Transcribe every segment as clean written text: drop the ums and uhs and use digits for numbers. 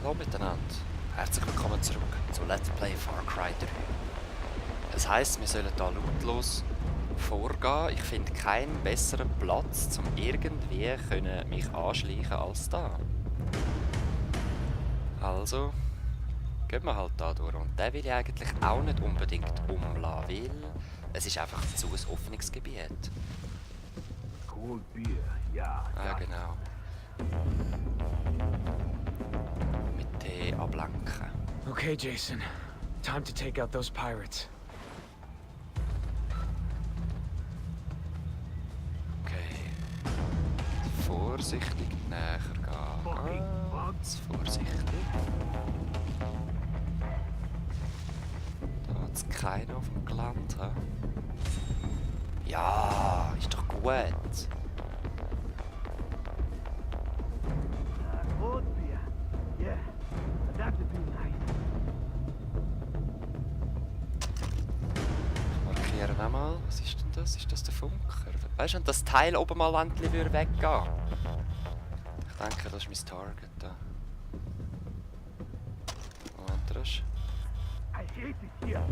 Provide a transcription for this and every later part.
Hallo miteinander, herzlich willkommen zurück zu Let's Play Far Cry 3. Es heisst, wir sollen hier lautlos vorgehen. Ich finde keinen besseren Platz, um irgendwie mich anschleichen als da. Also, gehen wir halt da durch. Und den will ich eigentlich auch nicht unbedingt umlassen, weil es ist einfach zu ein offenes Gebiet. Cold beer, ja. Ah, genau. Mit Tee ablenken. Okay, Jason. Time to take out those pirates. Okay. Vorsichtig näher gehen. Ganz vorsichtig. Da hat es keinen auf dem Gelände. Ja, ist doch gut. Cold beer, yeah. That would be nice. Ich markiere auch mal. Was ist denn das? Ist das der Funker? Weißt du, wenn das Teil oben mal endlich weggehen würde? Ich denke, das ist mein Target da. Moment, das ist. I hate it here.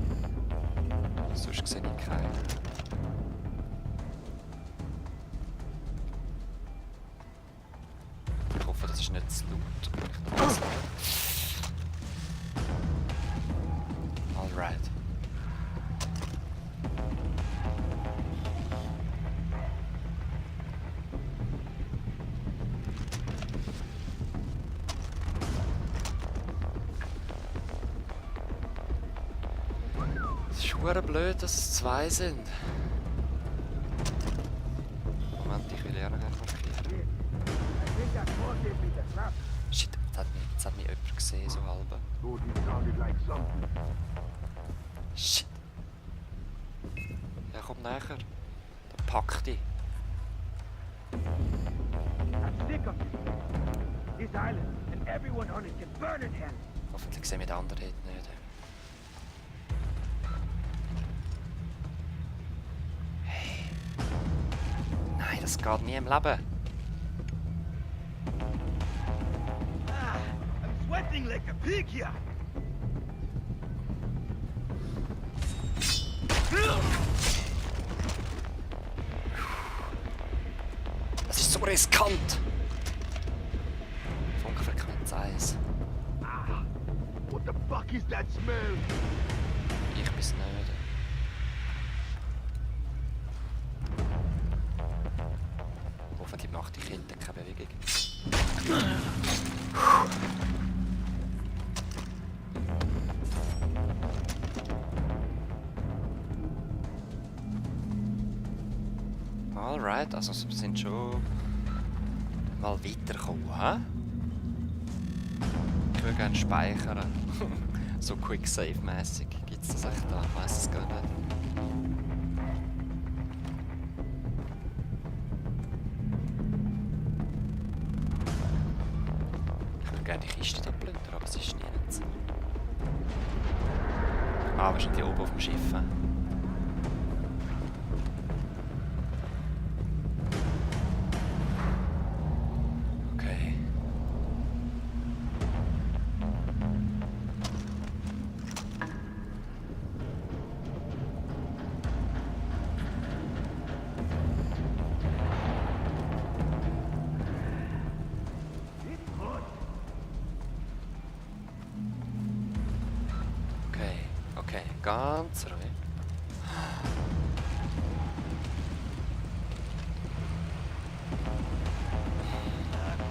Sonst sehe ich keinen. Ich hoffe, das ist nicht zu laut. Alright. Es ist verdammt blöd, dass es zwei sind. Moment, ich will ja noch gerne markieren. I think that Paul gave me the trap. Shit, jetzt hat mich jemand gesehen, so halb. Thought it sounded like something. Shit. Ja, komm näher. Dann pack dich. I'm sick of this. This island and everyone on it can burn in hell. Hoffentlich sehen wir den anderen dort nicht. Hey. Nein, das geht nie im Leben. Ah, I'm sweating like a pig here. Das ist so riskant. Funkfrequenz 1. Ah, what the fuck is that smell? Ich bin's nicht. Hoffentlich macht die Kette keine Bewegung. Alright, also wir sind schon mal weitergekommen, hä? Ich würde gerne speichern. So Quick Save mäßig. Gibt's das echt da? Ich weiss es gar nicht. Ich würde gerne die Kiste da plündern, aber es ist nirgends. Ah, wahrscheinlich oben auf dem Schiff. Hä? Okay. Okay, okay, ganz ruhig.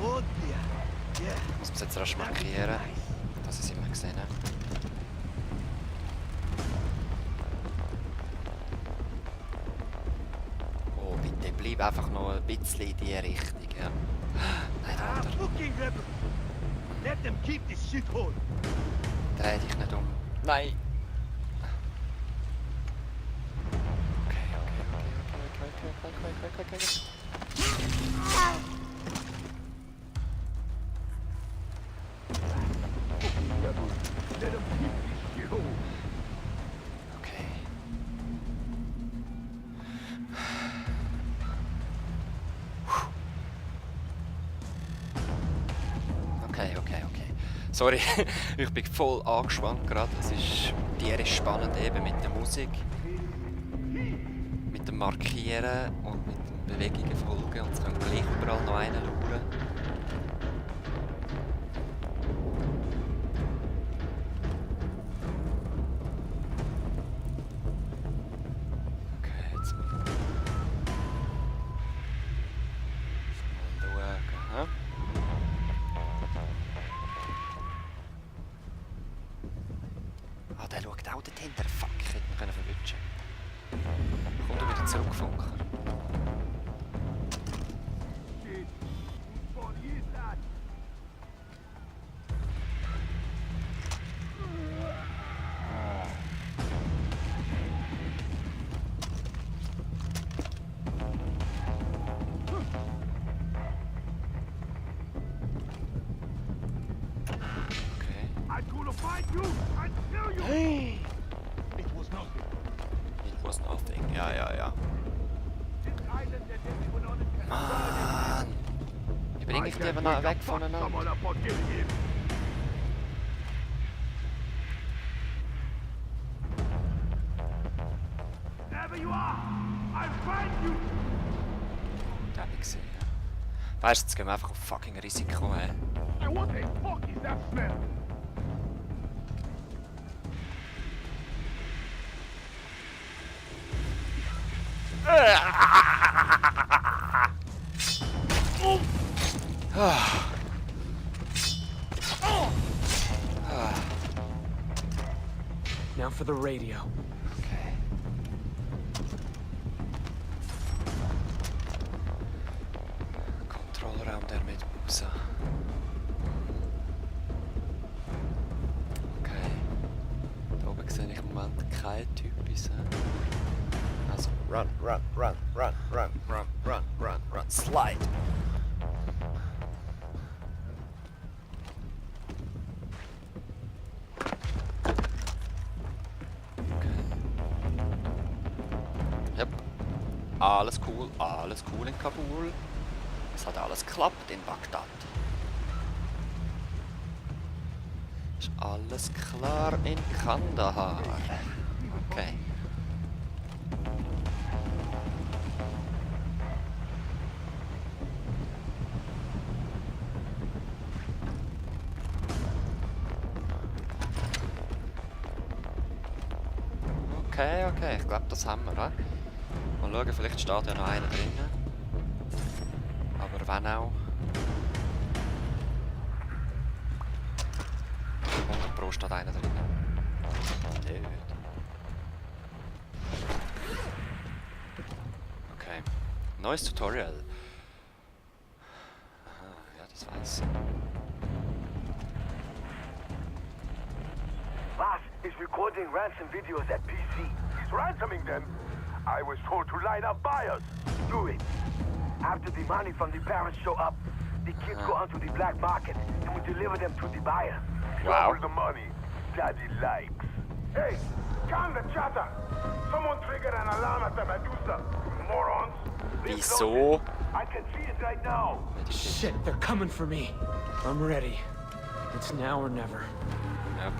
Cold beer, yeah. Ich muss es jetzt rasch markieren, dass ich es immer gesehen habe. Oh, bitte bleib einfach noch ein bisschen in die Richtung, ja. Nein, der Ah, andere. fucking rebel. Let them keep this shithole. Dreh dich nicht um. Nein! Okay, okay. Rebel, let them keep this shithole. Okay. Okay. Sorry, ich bin voll angespannt gerade. Es ist tierisch spannend eben mit der Musik, mit dem Markieren und mit den Bewegungen folgen. Und es kann gleich überall noch einen schauen. Okay, jetzt mal schauen. Hä? Ah, der schaut auch dort hinter. Fuck, ich hätte ihn verwünschen können. Komm du wieder zurück, Funker. Hey! It was nothing. It was nothing. Ja, ja, ja. Mann! Wie bringe ich die aber noch weg voneinander? Wherever you are, I'll find you. Den hab ich gesehen. Weißt du, jetzt gehen wir einfach auf fucking Risiko, ey. And what the fuck is that smell? Now for the radio. Okay. Kontrollraum der Medusa. Okay. Da oben sehe ich im Moment keinen Typis. Also run, run, run, run, run, run, run, run, run, slide. Alles cool in Kabul. Es hat alles geklappt in Bagdad. Ist alles klar in Kandahar. Okay. Okay, ich glaube, das haben wir, oder? Mal schauen, vielleicht steht ja noch einer drinnen. Aber wenn auch. 100 % steht einer drinnen. Nicht. Okay. Neues Tutorial. Aha, ja, das weiß ich. Boss is recording ransom videos at PC. He's ransoming them. I was told to line up buyers. Do it. After the money from the parents show up, the kids go onto the black market and we deliver them to the buyer. Wow. Double the money Daddy likes. Hey, calm the chatter. Someone triggered an alarm at the Medusa. Morons. Wieso? I can see it right now. Shit, they're coming for me. I'm ready. It's now or never. Ja.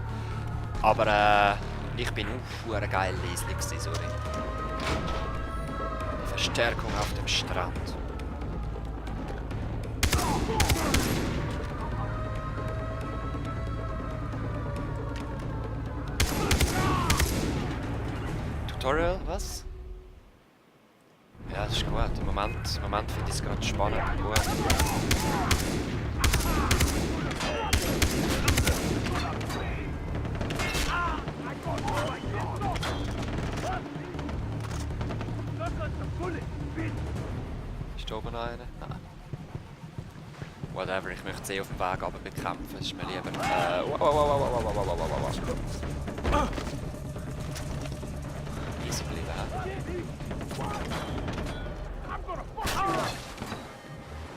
Aber ich bin auch geil leslich gewesen, sorry. Die Verstärkung auf dem Strand. Tutorial, was? Ja, das ist gut. Im Moment finde ich es gerade spannend und gut. Ist da oben einer? Nein. Whatever, ich möchte sie auf dem Weg runter bekämpfen. Das ist mir lieber. Easy bleiben, hä?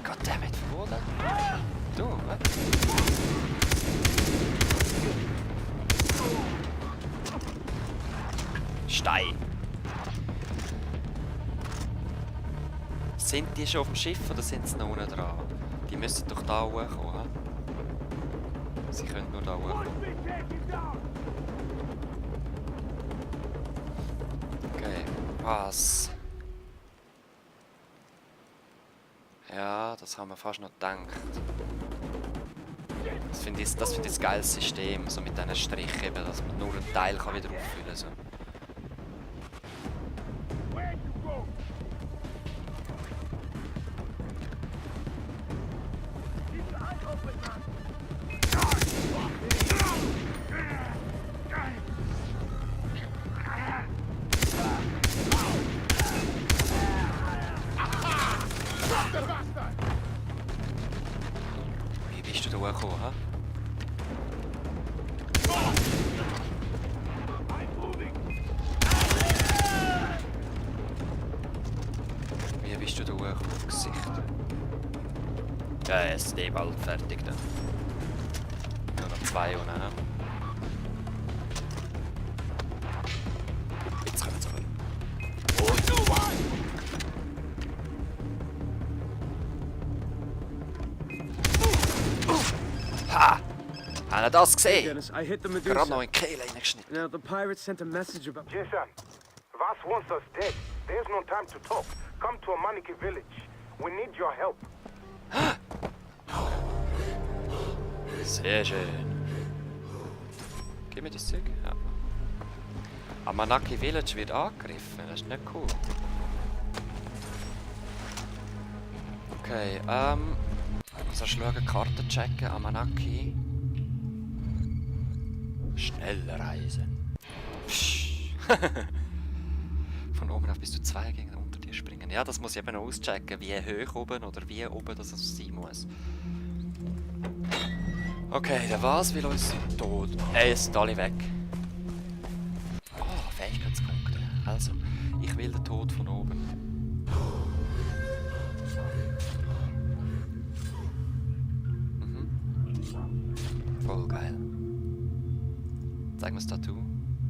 Goddammit, wo denn? Du, was? Stein. Sind die schon auf dem Schiff oder sind sie noch unten dran? Die müssen doch da hochkommen. Sie können nur da hoch. Okay, was? Ja, das haben wir fast noch gedacht. Das finde ich ein geiles System, so mit diesen Strichen, eben, dass man nur einen Teil kann wieder auffüllen kann. So. Wie bist du da hochgekommen, hä? Wie bist du da hochgekommen auf Gesicht? Ja, es ist eh bald fertig dann. Nur noch 2 und dann. Jetzt kommen sie rein. Ha! Habt ihr das gesehen? Dennis, I hit the Gerade noch Medusa. in die Kehle reingeschnitten. Now, the pirates sent a message about... Jason, Vass wants us dead. There's no time to talk. Come to a Maniki village. We need your help. Sehr schön. Gib mir das Zeug. Ja. Amanaki Village wird angegriffen. Das ist nicht cool. Okay, muss erst schauen, Karten checken. Amanaki. Schnell reisen. Psch. Von oben auf bis zu 2 Gegner unter dir springen. Ja, das muss ich eben noch auschecken, wie hoch oben oder wie oben das sein muss. Okay, der was will uns tot. Es sind alle weg. Oh, Fähigkeitspunkte. Also, ich will den Tod von oben. Voll geil. Zeig mir das Tattoo.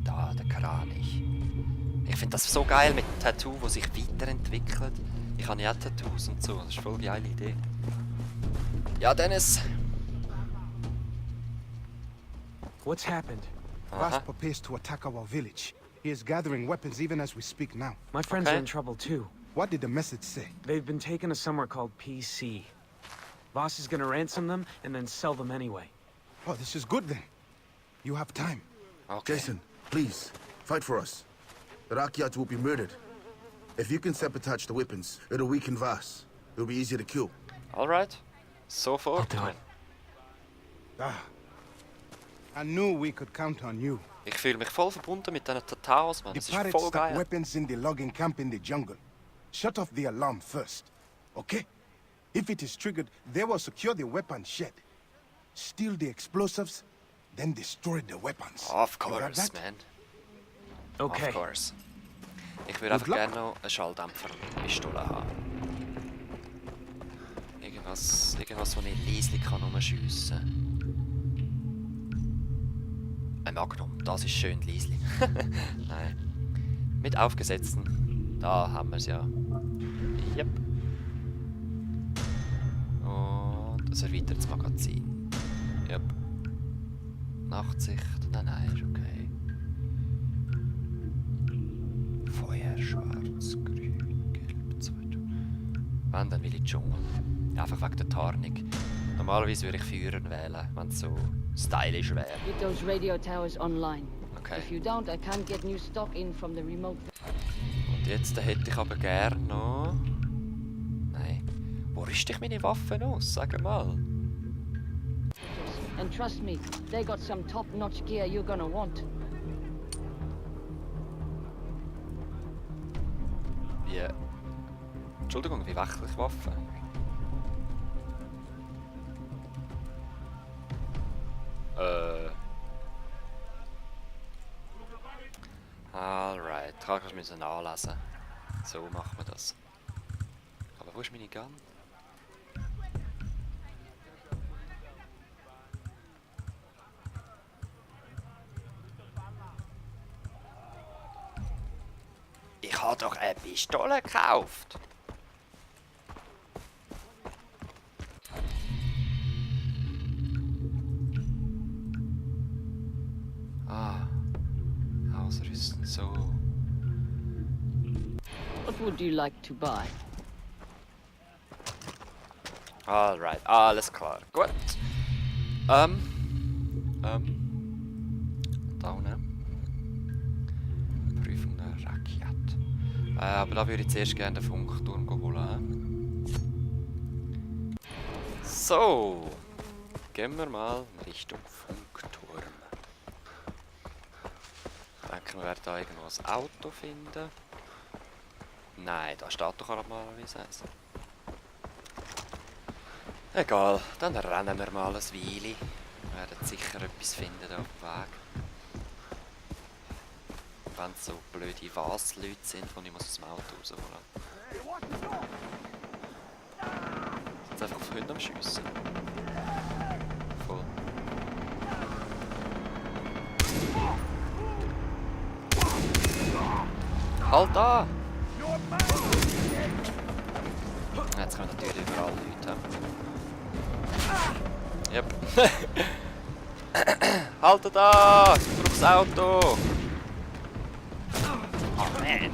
Da, der Kranich. Ich finde das so geil mit dem Tattoo, das sich weiterentwickelt. Ich habe ja auch Tattoos und so. Das ist voll eine geile Idee. Ja, Dennis. What's happened? Vass prepares to attack our village. He is gathering weapons even as we speak now. My friends Okay. are in trouble too. What did the message say? They've been taken to somewhere called PC. Voss is gonna ransom them and then sell them anyway. Oh, this is good then. You have time. Okay. Jason, please, fight for us. The Rakyat will be murdered. If you can sabotage the weapons, it'll weaken Vass. It'll be easier to kill. Alright. Sofort. I'll do it. Ah. I knew we could count on you. Ich fühle mich voll verbunden mit diesen Tattoos, man. The Das ist pirates voll stuck geil. weapons in the logging camp in the jungle. Shut off the alarm first, okay? If it is triggered, they will secure the weapon shed. Steal the explosives, then destroy the weapons. Of You got course, that? man. Okay. Of course. Ich würde einfach luck. gerne noch einen Schalldämpfer und eine Pistole haben. Irgendwas, wo ich leise kann rumschiessen kann. Ein Magnum, das ist schön leise. Nein. Mit aufgesetzten. Da haben wir es ja. Yep. Und ein erweitertes Magazin. Yep. Nachtsicht. Nein, ist okay. Feuer, schwarz, grün, gelb, 2. Wenn, dann will ich Dschungel. Einfach wegen der Tarnung. Normalerweise würde ich Führer wählen, wenn es so stylisch wäre. Get those radio towers online. Okay. If you don't, I can't get new stock in from the remote. Und jetzt hätte ich aber gern noch... Nein. Wo rüste ich meine Waffen aus? Sag mal. And trust me, they got some top-notch gear you're gonna want. Wie... Entschuldigung, wie wechsle ich Waffen? Alright, ich muss es nachlesen. So machen wir das. Aber wo ist meine Gun? Ich habe doch eine Pistole gekauft. ausrüsten. So. What would you like to buy? Alright, alles klar. Gut. Da unten. Prüfung der Rakete. Aber da würde ich zuerst gerne den Funkturm holen. So. Gehen wir mal in Richtung Funkturm. Ich denke, wir werden da irgendwo ein Auto finden. Nein, da steht doch normalerweise eins. Egal, dann rennen wir mal ein Weile. Wir werden sicher etwas finden auf dem Weg. Wenn es so blöde Was-Leute sind, die ich aus dem Auto rausholen muss. Sind einfach auf Hunde am Schiessen. Voll. Halt da! Jetzt kommen natürlich überall Leute haben. Yep. Haltet da! Ich brauche das Auto! Oh man!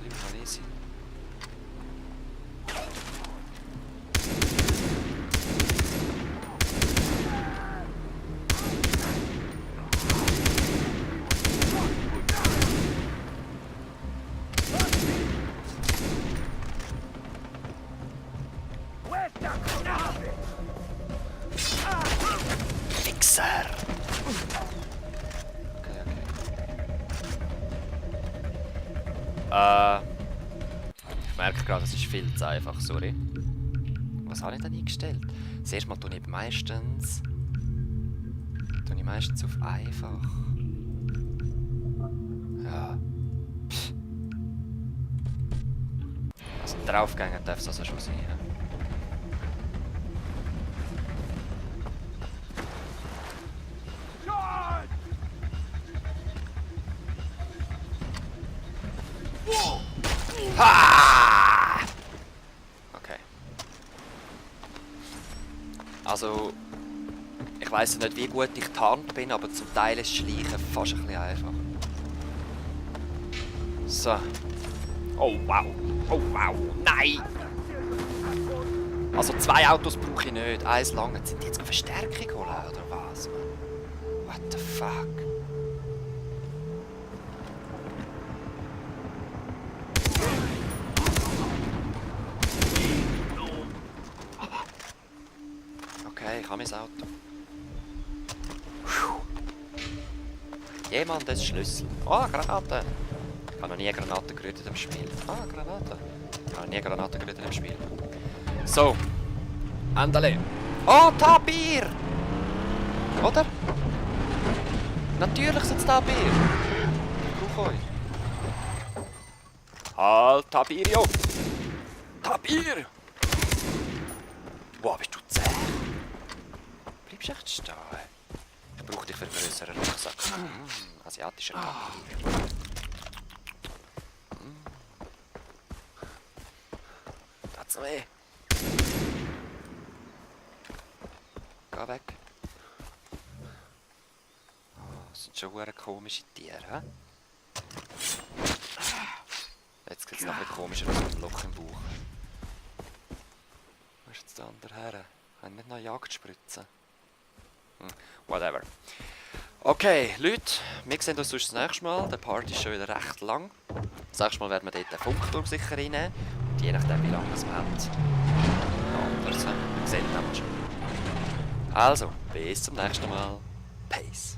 Bleib mal easy. Fixer! Okay. Ich merke gerade, es ist viel zu einfach, sorry. Was habe ich denn eingestellt? Das erste Mal tue ich meistens auf einfach. Ja. Pff. Also draufgehen darf es also schon sein. Ja? Ha! Okay. Also, ich weiss nicht, wie gut ich getarnt bin, aber zum Teil ist Schleichen fast ein bisschen einfach. So. Oh wow. Oh wow. Nein! Also 2 Autos brauche ich nicht. Eins lang. Sind die jetzt eine Verstärkung holen, oder was? What the fuck? Okay, ich habe mein Auto. Jemand ist Schlüssel. Oh, Granate. Ich habe noch nie Granaten gerührt in dem Spiel. Ah, Granate. Ich habe noch nie Granaten gerührt in dem Spiel. So. Andale. Oh, Tabir! Oder? Natürlich sind es Tabir. Ich brauche euch. Halt, Tabirio! Tabir! Wow, bist du zäh? Bleibst du echt stehen? Ich brauche dich für einen grösseren Rucksack. Asiatischer Tabir. Das noch weh. Geh weg. Oh, das sind schon sehr komische Tiere, hä? Jetzt sieht es noch ein bisschen komischer aus mit dem Loch im Bauch. Wo ist jetzt der andere her? Haben nicht noch Jagdspritzen? Whatever. Okay, Leute, wir sehen uns sonst das nächste Mal. Der Part ist schon wieder recht lang. Das nächste Mal werden wir dort den Funkturm sicher reinnehmen. Und je nachdem, wie lange wir haben. Anders. Wir sehen uns schon. Also, bis zum nächsten Mal. Peace.